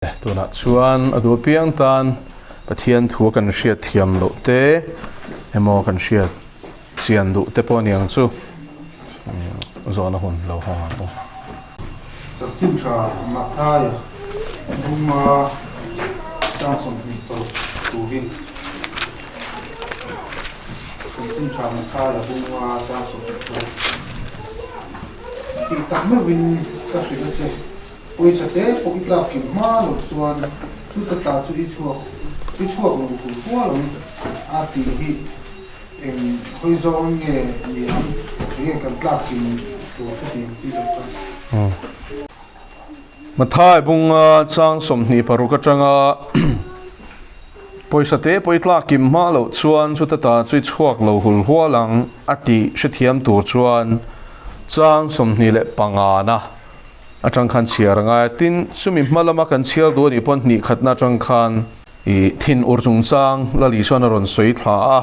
Tunah chuan a duh apiang tan Pathian thu a kan hriat thiam loh te emaw kan hriat chian duh te pawh a ni ang chu zawhna hun lo hawng ang u. Chanchin tha Mathaia bunga chang 20 chawlh turin Chanchin tha Mathaia bunga chang 20 chawlh tih tak meuhin ka hrilh a che. Pawisa te pawh i tlak kim hma loh chuan chuta ta chu i chhuak i chhuak lo hul hual ang a tih hi eng hawi zawng nge ni ang enge kan tlak kim tur chu tih ang chi loh chuan. Mathai bunga chang 26 atanga pawisa te pawh i tlak kim hma loh chuan chuta ta chu i chhuak lo hul hual ang a tih hrethiam tur chuan chang 25 na atang khan chhiar a ngai a, tin chumi hma lama kan chhiar duh a nih pawn hnih khatna atang khan ih thin ur chungchang Lal Isuan a rawn sawi thla a,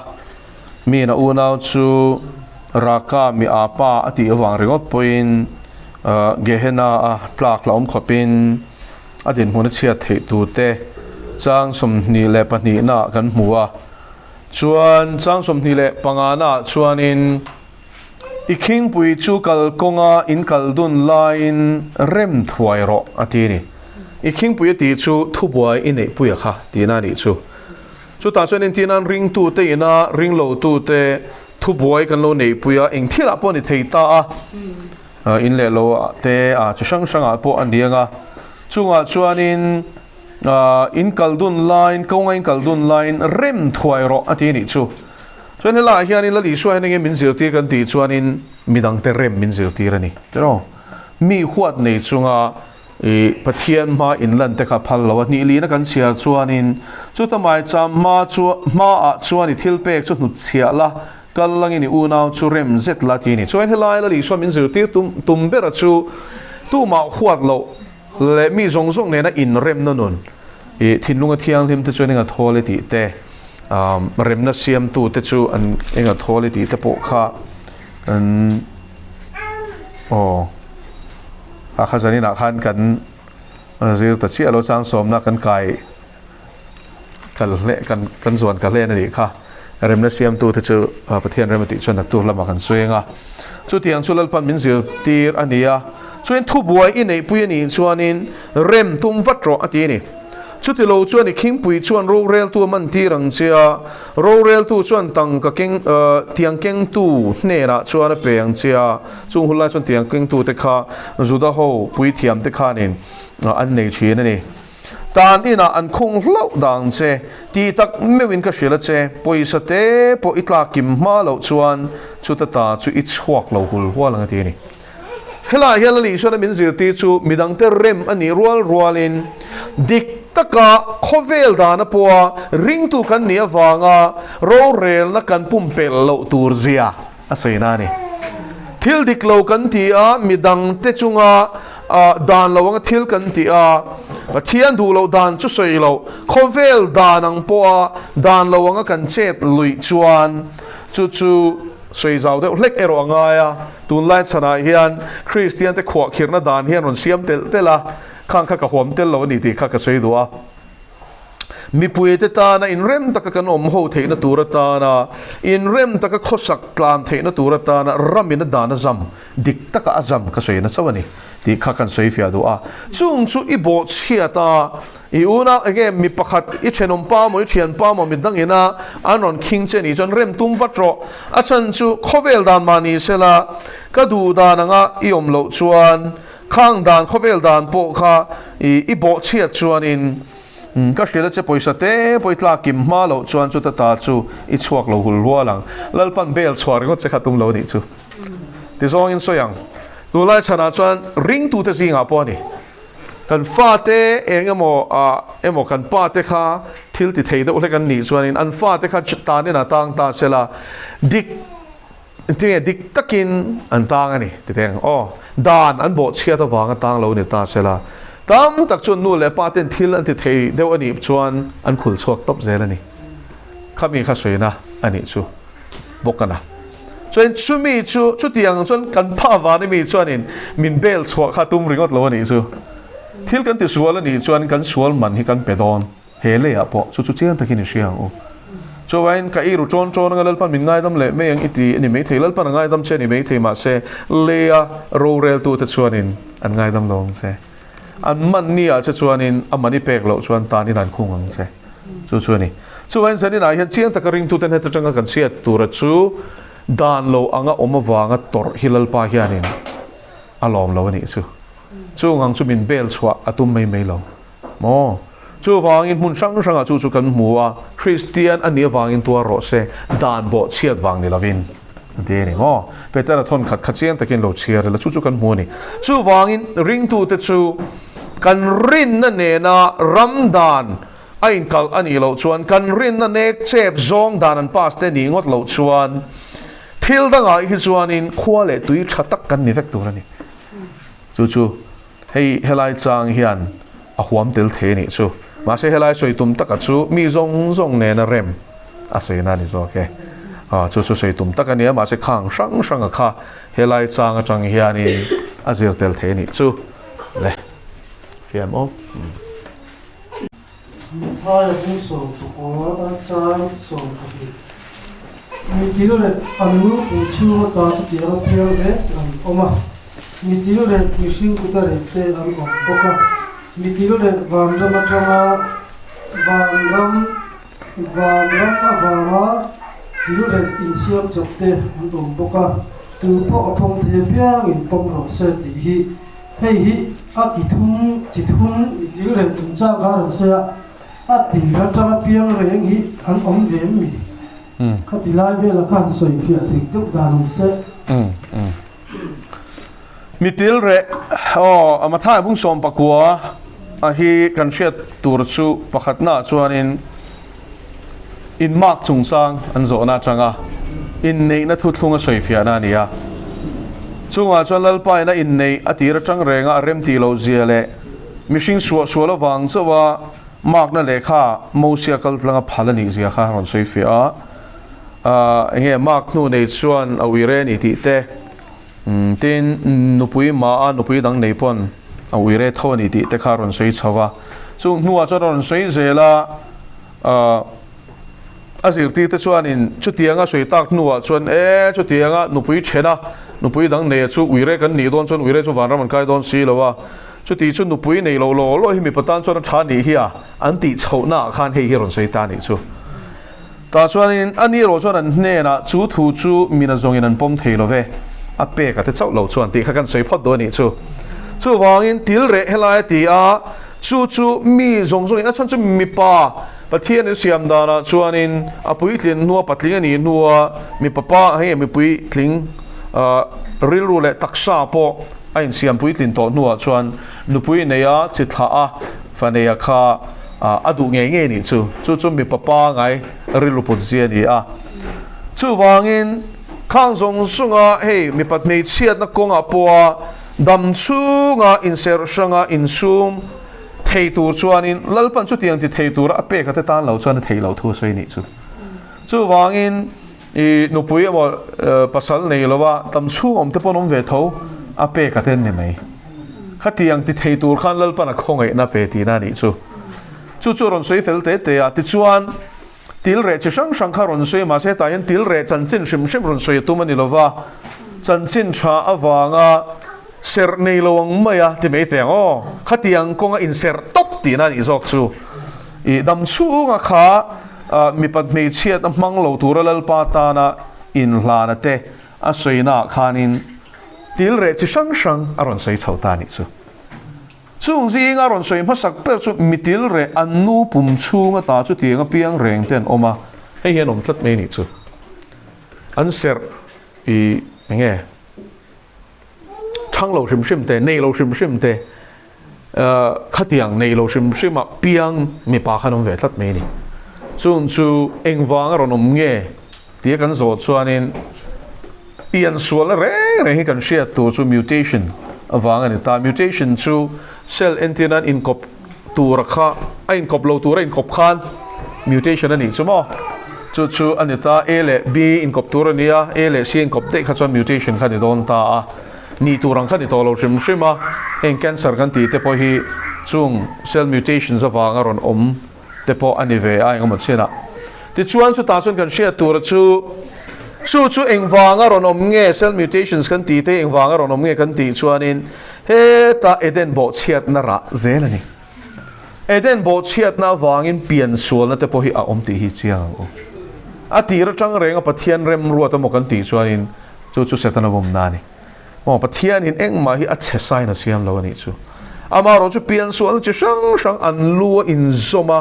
miin a unau chu Raka mi apa a tih avang ringawt pawhin ah Gehenna a tlak la awm khawpin a dinhmun a chhiat theih tur te chang 22 naah kan hmu a, chuan chang 25 naah chuanin. I khingpui chu kal kawnga in kal dun laiin rem thuai rawh a ti a ni. I khingpui a tih chu thubuai i neihpui a kha tihna a nih chu. Chutah chuan entir nan ringtute ina ringlotute thubuai kan lo neihpui a, eng thilah pawh a ni thei ta a, in leh lo ah te a chi hrang hrangah pawh a ni ang a. Chungah chuanin in kal dun laiin kawnga in kal dun laiin rem thuai rawh a ti a nih chu. Chuan helaiah hianin Lal Isua hian enge min zirtir kan tih chuanin midangte rem min zirtir a ni. Tiraw? Mi huat nei chunga i Pathian hma inlan te kha phal lo a. Hnih lihna kan chhiar chuanin chuta maicham hma chu hmaah chuan i thil pek chu hnutchhiah la, kal langin i unau chu rem zet la ti a ni. Chuan helai Lal Isua min zirtir tum tum bera chu tumah huat loh leh mi zawng zawng nena inremna nun i thinlunga thianghlim te chuan enga thawl i tih te, remna siamtu te chu an enga thawl i tih te pawh kha an aw a kha zaninah khan kan zir ta chiah lo chang sawmna kan kai kal hle kan kan zuan ka hlen a nih kha remna siamtu te chu Pathian rem a tih chuan naktuk lamah kan sawi ang a chutiang chu Lalpan min zirtir a ni a chuan thubuai i neihpui a nih chuanin rem tum vat rawh a ti a ni chutilo chuan i khingpui chuan roreltu a man tir ang che a roreltu chuan tangka keng tiang kengtu hnenah chuan a pe ang che a chung hun lai chuan tiang kengtu te kha Juda ho puithiam te khanin an nei thin a ni. Tan inah an khung hlauh dang che, tih tak meuhin ka hrilh a che, pawisa te pawh i tlak kim hma loh chuan chuta ta chu i chhuak lo hul hual ang a ti a ni. Helaiah hian Lali Isuana min zirtir chu midangte rem a nih rual rualin dik taka khawvel dana pawha ringtu kan nih avanga rorelna kan pumpelh loh tur zia a sawi na a ni. Thil dik lo kan ti a, midangte chunga dan lo anga thil kan ti a, Pathian duh loh dan chu sawi loh, khawvel dan ang pawha dan lo anga kan chet luih chuan chu chu sawi zau deuh hlek erawh a ngai a. Tunlai chhanah hian Kristiante khuahkhirhna dan hian rawn siam telh telh a, khang kha ka huam tel lo a ni tih kha ka sawi duh a. Mipuite tana inrem taka kan awm ho theihna tur atana, inrem taka khawsak tlan theihna tur atana ramin a dan a zam, dik taka a zam ka sawi na chauh a ni tih kha kan sawi fiah duh a. Chung chu i bawhchhiat a, i unau enge mi pakhat i thenawm pa maw i thian pa maw midang ina an rawn khing che nih chuan rem tum vat rawh. A chhan chu khawvel dan mah ni sela ka duh dan anga i awm loh chuan Khang dan khawvel dan pawh kha i bawhchhiat chuanin ka hrilh a che pawisa te pawh i tlak kim hma loh chuan chuta ta chu i chhuak lo hul hual ang. Lalpan bel chhuah ringawt che kha tum lo a nih chu. Tizawngin sawi ang. Tunlai chhanah chuan ringtute zingah pawh a ni. Kan fate eng emaw ah emaw kan pate kha thil ti thei deuh hlek an nih chuanin an fate kha tanin a tang ta sela dik Tinge dik takin an tang a ni ti teng aw. Dan an bawhchhiat avanga tang lo ni ta sela. Tam tak chuan nu leh pa ten thil an ti thei deuh a nih chuan an khul chhuak tawp zel a ni. Khami kha sawina a nih chu bawk a na. Chuan chumi chu chutiang chuan kan pha vana mi chuanin min bel chhuah kha tum ringawt lo a nih chu. Thil kan tisual a nih chuan kan sual man hi kan pe dawn. He leiah pawh chu chu chiang takin i hria ang u. Chuvangin ka ei ru ṭawn ṭawn anga Lalpan min ngaidam leh mai ang i ti a ni maithei, Lalpan a ngaidam che a ni maithei mahse leia roreltute chuanin an ngaidam lo ang che. An man ni ah che chuanin a man i pek loh chuan tan in an khung ang che. Chu chu a ni. Chuvangin zaninah hian chiang taka ringtuten heta tanga kan chhiat tura chu dan lo anga awm avanga tawrh hi Lalpa hianin a lawm lo a nih chu. Chung ang chu min bel chhuah a tum mai mai lo maw? Chuvangin hmun hrang hrangah chu chu kan hmu a, Kristian a nih avangin tuar rawh se, dan bawh chhiat vang ni lovin a ti a ni maw? Petera thawn khat kha chiang takin lo chhiar ila chu chu kan hmu a ni. Chuvangin ringtute chu kan rinna nena ram dan a inkalh a nih loh chuan, kan rinna nek chep zawng dan an pass te nih ngawt loh chuan thil dangah hi chuanin khua leh tui tha tak kan ni vek tur a ni. Chu chu hei helai chang hian a huam tel thei a nih chu. Mahse helai sawi tum taka chu mi zawng zawng nena rem a sawi na a ni zawk e. Aw chu chu sawi tum tak a nia mahse khang hrang hranga kha helai chang atang hianin a zir tel thei a nih chu le. Fiam awm. Mithaia bung 14 a chang 12. Mi tilret an lu pum chhung ata chutiang a piang reng an awm a, mi tilret mihring kuta rei te an awm bawk a, mi tilret vanram atanga vanram vanram avanga tilret insiam chawp te an awm bawk a, tu pawh a pawm thei apiangin pawm rawh se tih hi Hei hi a ki thum chi thum i til reng chungchang kha a rawn sawi a, a tir atanga piang reng hi an awm ve em mi? Khati lai vela kha han sawi fiah theih deuh dan awm se. Mi til reh aw a Mathai bung 19 a hi kan hriat tur chu pakhatnaah chuanin Inmak chungchang an zawhna atanga inneihna thuthlung a sawifiahna a ni a. Chungah chuan Lalpa in a inneih a tir atang renga a rem tih loh zia leh mihring suahsual avang chauha makna lehkha Mosia kal tlanga phal a nih zia kha a rawn sawifiah a. Enge mak hnu nei chuan a uire a ni tih te, tin nupui maha nupui dang nei pawn a uire tho a ni tih te kha a rawn sawi chho a. Chung hnuah chuan a rawn sawi zel a. A zirtirte chuanin chutianga sawi tak hnuah chuan e chutianga nupui thena nupui dang neia chu uire kan nih dawn chuan uire chu vanram an kai dawn si lo a, chuti chu nupui nei lo law law hi mipa tan chuan a tha nih hi a an tih chhohnaah khan hei hi rawn sawi ta nih chu. Tah chuanin a ni erawh chuan an hnenah chu thu chu mina zawngin an pawm thei lo ve, a pek a te chauh lo chuan tih kha kan sawi phawt dawn a nih chu. Chuvangin til reh helai a ti a. Chu chu mi zawng zawngin a chhan chu mipa Pathian in siam danah chuanin a puitlin hnua patling a nih hnua mipa pa hei mipui tling rilru leh taksa pawh a insiam puitlin tawh hnuah chuan nupui nei a chi thlah a fa nei a kha a duh ngei ngei nih chu. Chu chu mipa pa ngai rilru put zia a ni a. Chuvangin khang zawng zawnga hei mipa hmeichhiatna kawngah pawha Dam chhunga inserh hranga insum thei tur chuanin Lalpan chutiang ti thei tura a pek a te tan lo chuan a theih loh thu a sawi nih chu. Chuvangin i nupui emaw pasal nei lova dam chhung awm te pawn awm ve tho a pek a ten ni mai. Khatiang ti thei tur khan Lalpan a khawngaihna pe tihna a nih chu. Chu chu a rawn sawi fel te te a, tichuan Til reh chi hrang hrang kha rawn sawi mahse hetah hian til reh chanchin hrim hrim rawn sawi a tum a ni lova, chanchin tha avanga serh nei lo ang mai a ti mai teh ang aw, khatiang kawnga inserh tawp tihna a nih zawk chu. I dam chhunga kha mipat hmeichhiat a hmang lo tura Lalpa tana inhlana te a sawinaah khanin til reh chi hrang hrang a rawn sawi chho ta a nih chu. Chung zinga rawn sawi hmasak ber chu mitil reh an nu pum chhung ata chutiang apiang reng te an awm a, hei hian awm tlat mai nih chu. An serh i eng nge thang lo hrim hrim te, nei lo hrim hrim te, khatiang nei lo hrim hrim a piang mipa khan awm ve tlat mai a ni. Chung chu engvanga rawn awm nge tia kan zawh chuanin, Piansualna reng reng hi kan hriat tur chu mutation avang a ni ta. Mutation chu cell entir nan inkawp tura kha a inkawp lo tura inkawp khan mutation a nih chu maw? Chu chu a ni ta. A leh B inkawp tur a ni a, A leh C inkawp daih kha chuan mutation kha a ni dawn ta a. Nih tur ang kha ni tawh lo hrim hrim a. Heng cancer kan tih te pawh hi. Chung cell mutations avanga rawn awm te pawh a ni ve a engemaw chinah. Tichuan chutah chuan kan hriat tura chu chu chu engvanga rawn awm nge cell mutations kan tih te engvanga rawn awm nge kan tih chuanin heta Eden bawhchhiatna rah zel a ni. Eden bawhchhiatna avangin piansualna te pawh hi a awm tih hi chiang ang u. A tir atang renga Pathian remruat emaw kan tih chuanin chu chu Setana bumna a ni. Aw, Pathianin engmah hi a chhe sain a siam lo a nih chu. Amaherawh chu piansualna chi hrang hrang an lu a inzawm a,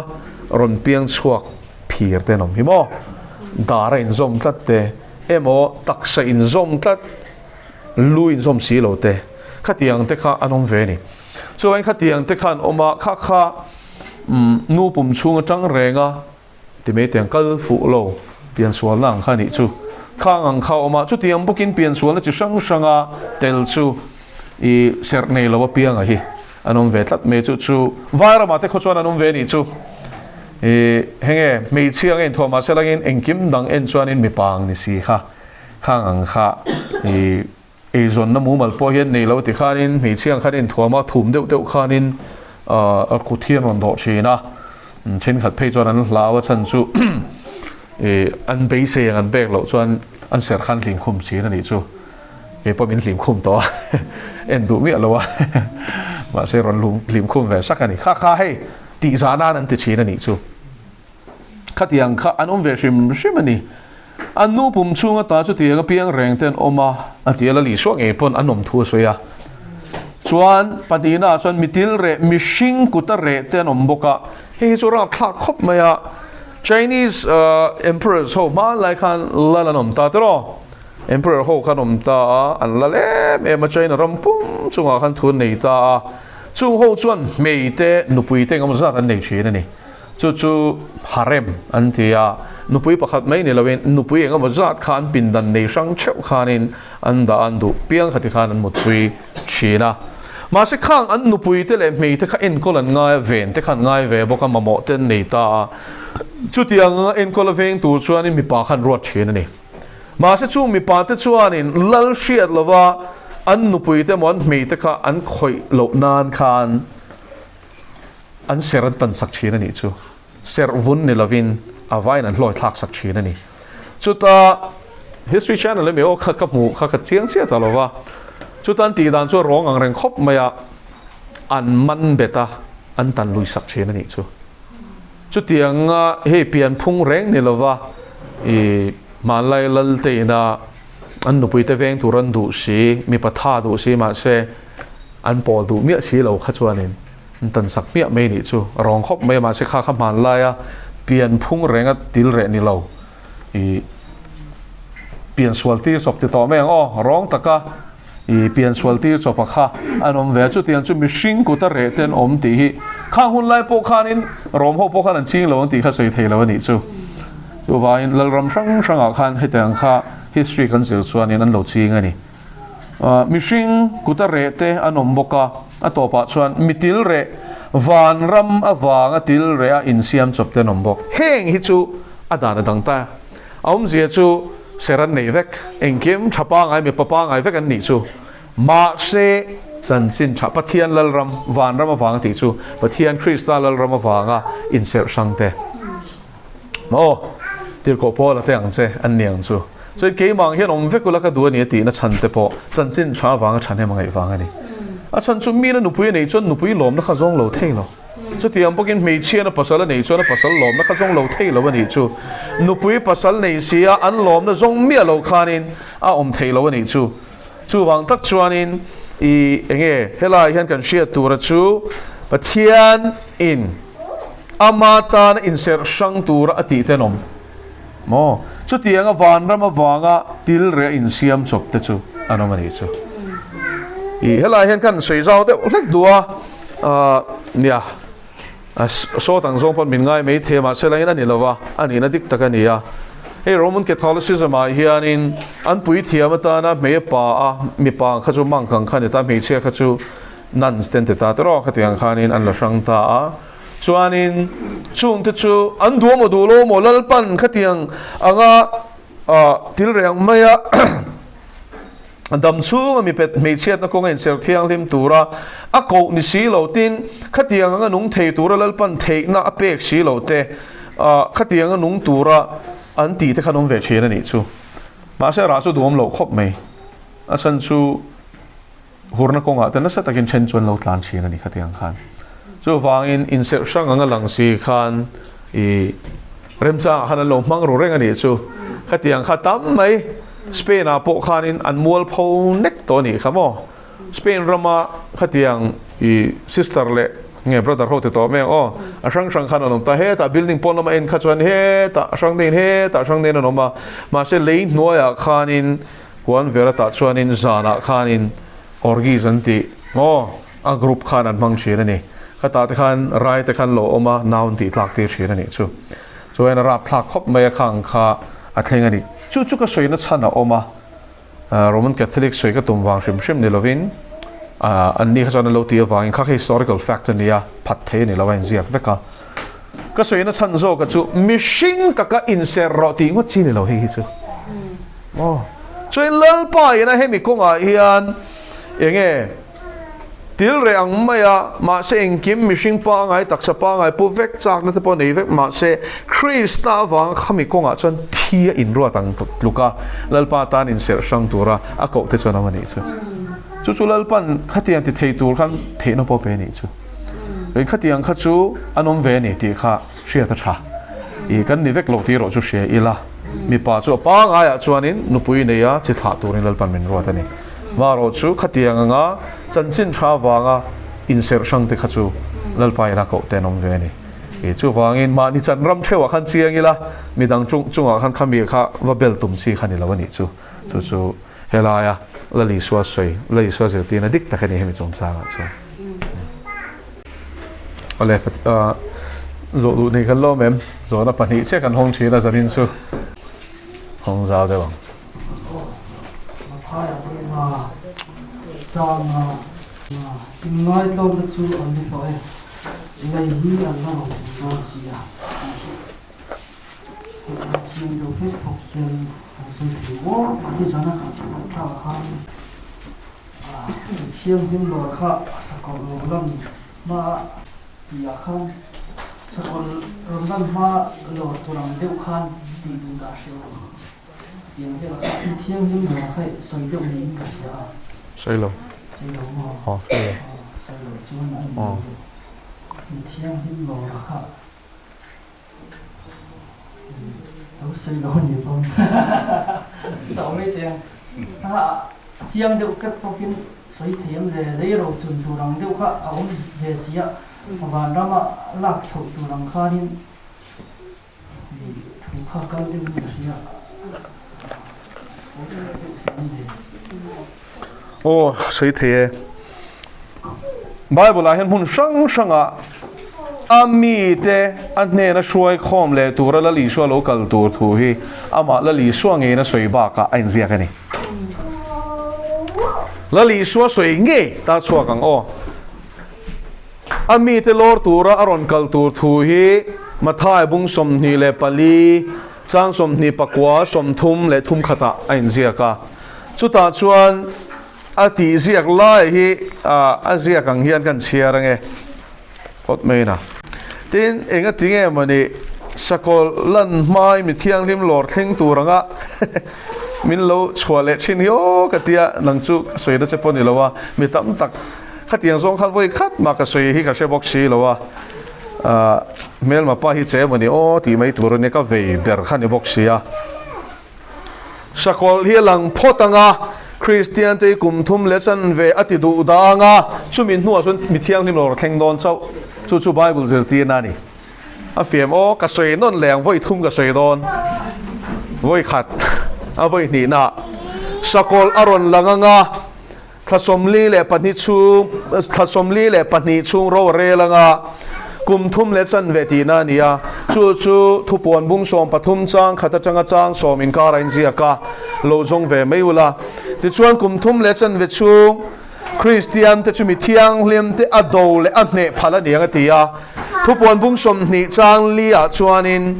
rawn piang chhuak phir te an awm hi maw? Dar a inzawm tlat te emaw taksa inzawm tlat, lu inzawm si lo te, khatiang te kha an awm ve a ni. Chuvangin khatiang te kha an awm a, kha kha nu pum chhung atang reng a, Ti mai tiang kal fuh lo piansualna ang kha nih chu. Khang ang kha awm a, chutiang bawkin piansualna chi hrang hranga tel chu i serh nei lo apianga hi an awm ve tlat mai chu chu Vairamah te khaw chuan an awm ve nih chu. I henge hmeichhia ang a inthuah mahse langin engkim dang en chuanin mipa ang ni si kha khang ang kha i Eizawnna mumal pawh hian nei lo ti khanin hmeichhia ang khan inthuam a, thum deuh deuh khanin a kut hi an rawn dawh thin a, thenkhat phei chuan an hlau a chhan chu an beisei ang an pek loh chuan an serh khan hlim khum thin a nih chu, kei pawh min hlim khum tawh a, en duh miah lo a, mahse rawn hlim khum ve sak a ni, kha kha hei tih zah nan an ti thin a nih chu. Khatiang kha an awm ve hrim hrim a ni. An nu pum chhung ata chutiang a piang reng te an awm a, a ti a, Lal Isua ngei pawn an awm thu a sawi a. Chuan pahnihna ah chuan mitil reh, mihring kuta reh te an awm bawk a, hei hi chu rapthlak khawp mai a. Chinese Emperors ho hmanlai khan lal an awm ta tiraw? Emperor ho khan awm ta a, an lal em em a, China ram pum chungah khan thu an nei ta a. Chung ho chuan hmei te, nupui te engemaw zat an nei thin a ni. Chu chu harem an ti a, nupui pakhat mai ni loin nupui eng emaw zat kha an pindan nei hrang theuh khanin an dah an duh piang khati khan an mutpui thin a. Mahse khang an nupui te leh hmei te kha enkawl an ngai a, ven te kha an ngai ve bawk a, mamawh te an nei ta a. Chutiang anga enkawl a veng tur chuanin mipa kha an ruat thin a ni. Mahse chung mipa te chuanin lal hriat lova an nupui te emaw an hmei te kha an khawih loh nan khan, An ser an tan sak thin a nih chu. Serh vun ni lovin a vaiin an hlawi thlak sak thin a ni. Chuta History Channel emaw aw kha ka hmuh kha ka chiang chiah ta lova. Chuta an tih dan chu a rawng ang reng khawp mai a, an man bet a, an tan lui sak thin a nih chu. Chutianga hei pianphung reng ni lova i hmanlai Lalte ina an nupuite veng tur an duh si, mipa tha duh si mahse an pawl duh miah si lo kha chuanin an tan sak hmiah mai nih chu a rawng khawp mai a mahse kha kha hman laia pian phung renga til reh ni lo ih pian sual tir chawp ti tawh mai ang aw rawng taka ih pian sual tir chawpa kha an awm ve a chutiang chu mihring kuta reh te an awm tih hi khang hun lai pawh khanin rawm ho pawh khan an ching lo ang tih kha sawi thei lo a nih chu chuvangin lalram hrang hrangah khan hetiang kha history kan zir chuanin an lo ching a ni. Mihring kuta reh te an awm bawk a, a tawpah chuan mitil reh vanram avanga til reh a insiam chawp te an awm bawk. Heng hi chu a dan a dang ta. A awmzia chu ser an neih vek, engkim tha pangai mipa pangai vek an nih chu. Mahse chanchin tha Pathian Lalram, vanram avanga tih chu Pathian Krista Lalram avanga inserh hrang te. Aw, tirhkoh Paula te ang che an ni ang chu. Chuan keimah ang hian awm vek ula ka duh a ni a tihna chhan te pawh chanchin tha avanga thahnem a ngaih vang a ni. A chhan chu mina nupui a neih chuan nupui lawmna kha zawng lo thei lo. Chutiang bawkin hmeichhiana pasal a neih chuan a pasal lawmna kha zawng lo thei lo a nih chu. Nupui pasal nei sia an lawmna zawng miah lo khanin a awm thei lo a nih chu. Chuvang tak chuanin i enge helaiah hian kan hriat tura chu Pathian in Ama tana inserh hrang tura a tih ten awm maw? Chutianga vanram avanga til reh a insiam chawp te chu an awm a nih chu. I helaiah hian kan sawi zau deuh hlek duh a, ah nia sawt ang zawng pawn min ngai mai thei a mahse langin a ni lo va, a nihna dik tak a ni a. Hei Roman Catholicism ah hianin an puithiam atana hmei a pa a, mipa ang kha chu monk ang kha a ni ta, hmeichhia kha chu Nuns ten ti ta tawh khatiang khanin an la hrang ta a, chuanin chungte chu an duh amaw duh lo amaw Lalpan khatiang anga til reng maia Dam chhunga mipet hmeichhiatna kawnga inser thianghlim tura a koh ni si lo tin, khatiang anga nung thei tura Lalpan theihna a pek si lo te, khatiang a nung tura an tih te khan awm ve thin a nih chu. Mahse rah chu duhawm loh khawp mai. A chhan chu hurna kawngah te nasa takin then chu an lo tlan thin a ni khatiang khan. Chuvangin inserh hrang anga lang si khan i remchangah khan an lo hmang ru reng a nih chu. Khatiang kha tam mai Spain ah pawh khanin an mualpho nek tawh a nih kha maw. Spain rama khatiang i sister leh nge brother ho ti tawh mai ang aw, a hrang hrang khan an awm ta. Hetah building pawn lama en kha chuan hetah a hrang deuhin hetah a hrang deuhin an awm a, mahse lei hnuaiah khanin huan ver atah chuanin zanah khanin orgies an tih maw a group khan an hmang thin a ni. Khatah te khan rai te khan lo awm a, nau an tih tlak tir thin a nih chu. Chuan a rapthlak khawp mai a khang kha a thleng a ni. Chu chu ka sawina chhan a awm a. Roman Catholic sawi ka tum vang hrim hrim ni lovin an ni kha chuan an lo ti avangin kha kha historical fact a nia, phat thei a ni lo a inziak vek a. Ka sawina chhan zawka chu mihring taka inser rawh tih ngawt chi ni lo hei hi chu. Aw. Chuan Lalpa ina hemi kawngah hian enge Til reh ang mai a, mahse engkim mihring pangai, taksa pangai pu vek chakna te pawh nei vek mahse Krista avanga khami kawngah chuan thi a inruat ang tluk a, Lalpa tan inserh hrang tura a koh te chuan awm a nih chu. Chu chu Lalpan khatiang ti thei tur khan theihna pawh pe a nih chu. Khatiang kha chu an awm ve a ni tih kha hriat a tha. I kan ni vek lo tih erawh chu hria ila, mipa chu a pangaiah chuanin nupui neia chi thlah turin Lalpan min ruat a ni. Marawh chu khatiang anga chanchin tha avanga inserh hrang te kha chu Lalpa ina koh te an awm ve a ni. I chuvangin mahni chan ram theuhah khan chiang ila, midang chungah khan khami kha va bel tum chi kha ni lo a nih chu. Chu chu helaia Lal Isua sawi, Lal Isua zirtirna dik tak a ni hemi chungchangah chuan. Awle, zawh duh nei kan lawm em? Zawhna pahnih chiah kan hawng thin a, zanin chu hawng zau deuh ang. Thianghlim lawr kha sakawlh rawn lan hma tihah khan sakawlh rawn lan hma lawr tur ang deuh khan tih duh dah hreh awm tiang vel kha thianghlim lawr kha sawi deuh niin ka hria a. Sawi lo. Sawi lo maw? Aw sawi lo. Sawi lo chuan a ni lo. Thianghlim lawr kha. Lo sawi lo ni bawm. Tawh mai teh ang. A chiang deuh fek fawkin sawi thei ang le. Lei ro chun tur ang deuh kha a awm ve si a. Vanrama lak chhoh tur ang khanin thu kha kal deuhin ka hria. Sawi deuh thei ang le. Aw, sawi thei e. Bible ah hian hmun hrang hrangah a mite a hnena hruai khawm leh tura Lal Isua lo kal tur thu hi amah Lal Isua ngeiin a sawi bakah a inziak a ni. Lal Isua sawi ngei ta chhuak ang aw. A mite lawr tura a rawn kal tur thu hi Mathai bung 24 chang 24 30 thum khatah a inziak a. Chutah chuan A tih ziak lai hi a ziak ang hian kan chhiar ange phawt mai na. Tin, enga ti nge mawni sakawlh lan hmai mi thianghlim lawr thleng tur anga min lo chhuah leh thin hi aw ka tia, nang chu ka sawi na che pawh ni lo a, mi tam tak khatiang zawng khan vawi khat mah ka sawi hi ka hre bawk si lo a, hmelma pa hi che mawni aw tih mai tur ania ka vei ber kha ni bawk si a. Sakawlh hi a lang phawt ang a, Kristiante hi kum thum leh chanve a ti duh dah ang a, chumi hnuah chuan mi thianghlim lo rawh thleng dawn chauh. Chu chu Bible zirtirna a ni. A fiam aw, ka sawi nawn leh ang, vawi thum ka sawi dawn. Vawi khat, a vawi hnihna ah sakawlh a rawn lang ang a, Thla 42 chhung, thla 42 chhung ro a rel anga kum thum leh chanve tihna a ni a. Chu chu thupuan bung 13 chang khat atanga chang sawm inkar a inziak a, lo zawng ve mai ula. Tichuan kum thum leh chanve chhung Kristian te chu mi thianghlim te a do leh a hneh phal a ni ang a ti a. Thupuan bung 20 chang li ah chuanin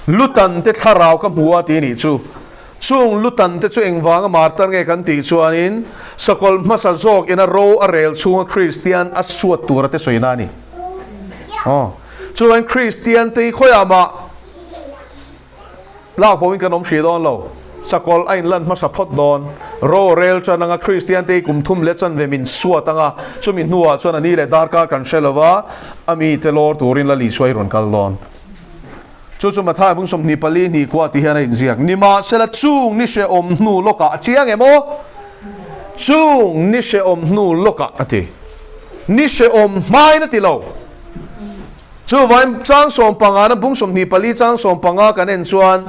Lutan te thlarau ka hmu a ti a nih chu. Chung lutan te chu engvanga martar nge kan tih chuanin sakawlh hmasa zawk ina ro a rel chhunga Kristian a suat tura te sawina a ni. Aw. Chuan Kristian te hi khawiah mah lak pawhin kan awm hrih dawn lo. Sakawlh a inlan hmasa phawt dawn. Ro a rel tan anga Kristian te hi kum thum leh chanve min suat anga chumi hnuah chuan a ni leh darkar kan hre lova a mite lawr turin Lal Isua hi rawn kal dawn. Chu chu Mathai bung 24 hnih kua ti hian a inziak. Nimahsela chung ni hrehawm hnu lawkah a chiang em aw? Chung ni hrehawm hnu lawkah a ti. Ni hrehawm hmain a ti lo. Chuvain chang sawmpangana bung 24 chang sawmpanga kan en chuan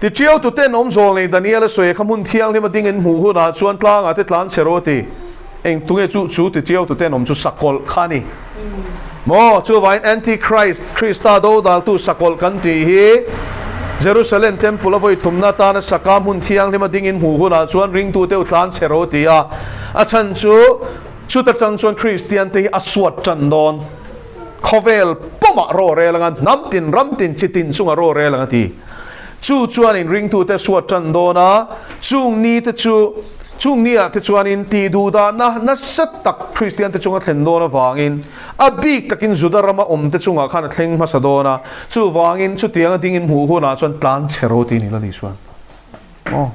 Tiṭiau tuten awm zawl nei Daniel a sawi kha hmun thianghlim a ding in hmuh hunah chuan tlangah te tlan chhe rawh a ti. Eng tunge chu chu tiṭiau tuten awm chu sakawlh kha a ni. Maw? Chuvangin Antichrist, Krista dodaltu sakawlh kan tih hi Jerusalem Temple a vawi thumna atana saka hmun thianghlim a ding in hmuh hunah chuan ringtute u tlan chhe rawh a ti a. A chhan chu chuta tang chuan Kristiante hi a suat tan dawn. Khawvel pawmah ro rel anga hnam tin, ram tin, chi tin chunga ro rel ang a ti. Chu chuan in ringtute suat tan dawn a, chung ni te chu, chung ni ah te chuanin tih duh dahna nasa tak Kristian te chunga thlen dawn avangin a bik takin Juda rama awm te chungah khan a thleng hmasa dawn a, chuvangin chutianga dingin hmuh hunah chuan tlan chhe ro ti ni la ni chuan. Aw.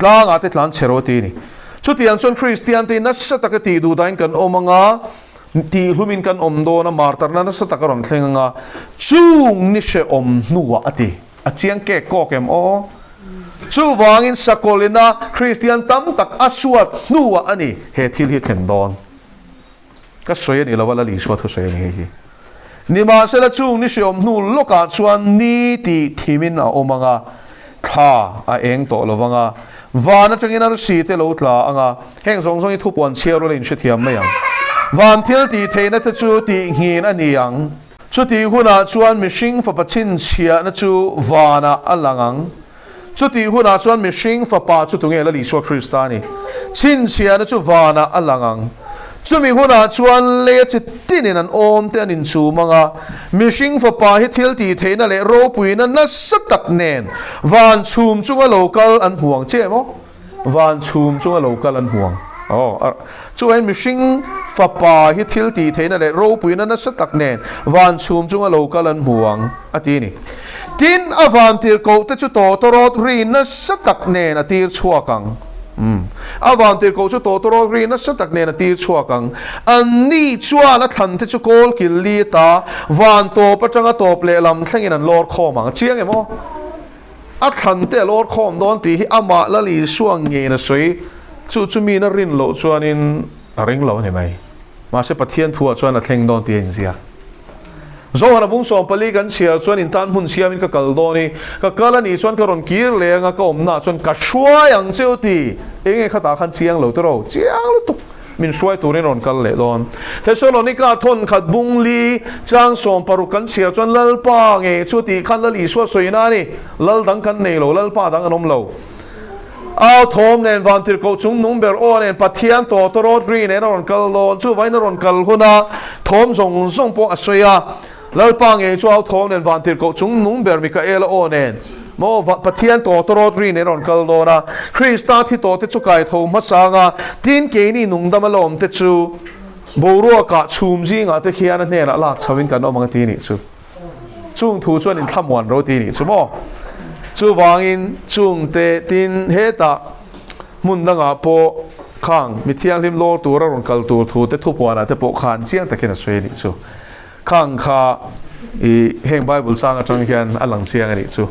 Tlangah te tlan chhe rawh ti a ni. Chutiang chuan Kristiante nasa taka tih duh dahin kan awm anga, tihhlumin kan awm dawn a, martarna nasa taka rawn thleng anga, chung ni hrehawm hnuah a ti. A chiang kek kawk em aw? Chuvangin sakawlina Kristian tam tak a suat hnuah a ni he thil hi thlen dawn. Ka sawi a ni lo a, Lal Isua thu sawi a ni hei hi. Nimahsela chung ni hriawm hnu lawkah chuan ni tih thimin a awm ang a, thla a eng tawh lo vang a, van atangin arsi te lo tla ang a, heng zawng zawng hi thupuan chhiar ula inhrethiam mai ang. Van thil tih theihna te chu tih nghin a ni ang. Chutih hunah chuan mihring fapa chhinchhiahna chu vanah a lang ang. Chutih hunah chuan mihring fapa chu tunge Lal Isua Krista a ni. Chhinchhiahna chu vanah a lang ang. Chumi hunah chuan lei a chi tinin an awm te an inchum ang a, mihring fapa hi thil tih theihna leh ropuina nasa tak nen van chhum chunga lo kal an hmu ang che maw? Van chhum chunga lo kal an hmu ang. Aw, chuan mihring fapa hi thil tih theihna leh ropuina nasa tak nen van chhum chunga lo kal an hmu ang, a ti a ni. Tin, a van tirhkoh te chu tawtawrawt ri nasa tak nen a tir chhuak ang. Umm. A van tirhkoh chu tawtawrawt ri nasa tak nen a tir chhuak ang. Anni chuan a thlan te chu kawl kil li ata van tawp atanga tawp lehlam thlengin an lawr khawm ang. A chiang em aw? A thlan te a lawr khawm dawn tih hi amah Lal Isua ngeiin a sawi. Chu chu miin a rin loh chuanin a ring lo a ni mai. Mahse Pathian thuah chuan a thleng dawn tih a inziak. Zohana bung 14 kan chhiar chuan in tan hmun siamin ka kal dawn i, ka kal a nih chuan ka rawn kir leh anga ka awmnaah chuan ka hruai ang cheu ti. Enge khatah khan chiang lo tiraw? Chiang lutuk. Min hruai turin rawn kal leh dawn. Thesalonika thawnkhat bung li chang 60 kan chhiar chuan Lalpa nge chu tih khan Lal Isua sawina a ni. Lal dang kan nei lo, Lalpa dang an awm lo. Au thawm nen vantirhkoh chung nung ber aw nen Pathian tawtawrawt ri nen a rawn kal dawn. Chuvangin a rawn kal huna thawm zawng zawng pawh a sawi a. Lalpa ngei chu au thawm nen vantirhkoh chung nung ber Mikaela aw nen maw Pathian tawtawrawt ri nen a rawn kal dawn a, Krista thi tawhte chu kai tho hmasang a, tin keini nungdam a la awm te chu boruakah chhum zingah te khian a hnenah lak chho in kan awm ang a ti nih chu. Chung thu chuan inthlamuan ro ti nih chu maw. Chuvangin chungte tin hetah hmun dangah pawh khang mithianghlim lawr tura rawn kal tur thu te thupuanah te pawh khan chiang takin a sawi a nih chu. Khang kha i heng Bible chang atang hian a lang chiang a nih chu.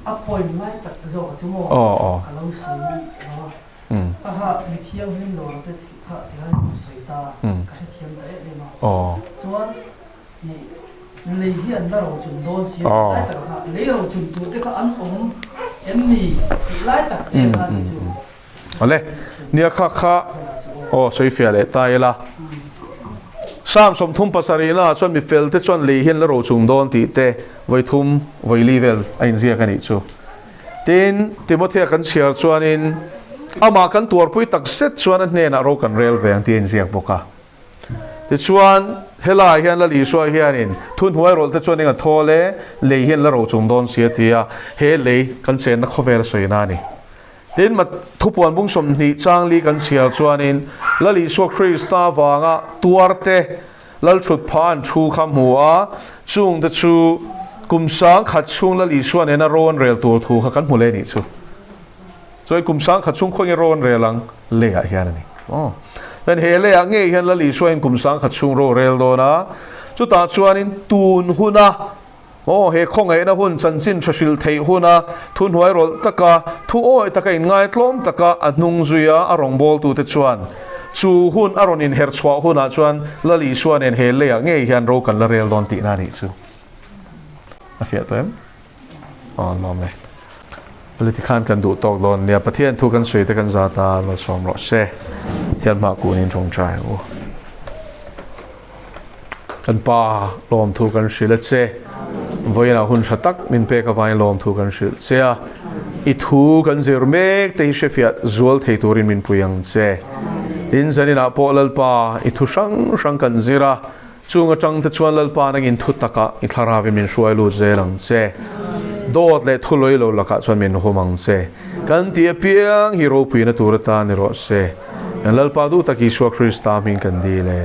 A point lai tak zawk a chu maw? Aw aw. Ka lo sawi lo a. Ka ha mi thianghlim lo te kha ti hian ka sawi ta. Ka hrethiam ta em em a. Aw. Chuan i lei hi an la ro chun dawn si a tih lai tak kha lei ro chun tur te kha an awm em ni tih lai tak te kha ni chu. Awle, nia kha kha aw sawi fiah leh ta ila. Psalm 37 naah chuan mi fel te chuan lei hian la ro chung dawn tih te vawi thum vawi li vel a inziak a nih chu. Tin, Timothea kan chhiar chuanin amah kan tuarpui tak zet chuan a hnenah ro kan rel ve ang tih a inziak bawk a. Tichuan. Helaiah hian Lal Isua hianin thuhnuai rawlh te chuan eng a thawl e, lei hian la ro chung dawn si a ti a, he lei kan chenna khawvel a sawina a ni. Tin, Thupuan bung 20 changli kan chhiar chuanin Lal Isua Krista vanga tuarte Lal thut pha an thu kha hmu a, chungte chu kum 1000 chhung Lal Isua nena ro an rel tur thu kha kan hmu leh a nih chu. Chuan kum 1000 chhung khawnge ro an rel ang? Leiah hian a ni. Aw. Chuan he leiah ngei hian Lal Isua hian kum 1000 chhung ro a rel dawn a, chutah chuanin tun huna aw he khawngaihna hun chanchin tha hrilh theih huna thuhnuai rawlh taka thu awi taka inngaitlawm taka a hnung zuia a rawngbawltute chuan chu hun a rawn inherh chhuah hunah chuan Lal Isua nen he leiah ngei hian ro kan la rel dawn tihna a nih chu. A fiah tawh em? Aw nuam e. Pali tikhan kan duh tawk dawn nia. Pathian thu kan sawi te kan zat a, malsawm rawh se. Thian hma kunin tawngtai ang u. Kan pa lawm thu kan hrilh a che. Vawiinah hun tha tak min pek avangin lawm thu kan hrilh che a. I thu kan zir mek te hi hrefiah zual thei turin min pui ang che. Tin zaninah pawh Lalpa i thu hrang hrang kan zir a. Chung atang te chuan Lalpa nangin thu takah i thlarau in min hruai lut zel ang che. Dawt leh thu lawi lo lakah chuan min hum ang che. Kan tih apiang hi ropuina tur atan ni rawh se. Kan Lalpa duh tak Isua Krista hming kan dil e.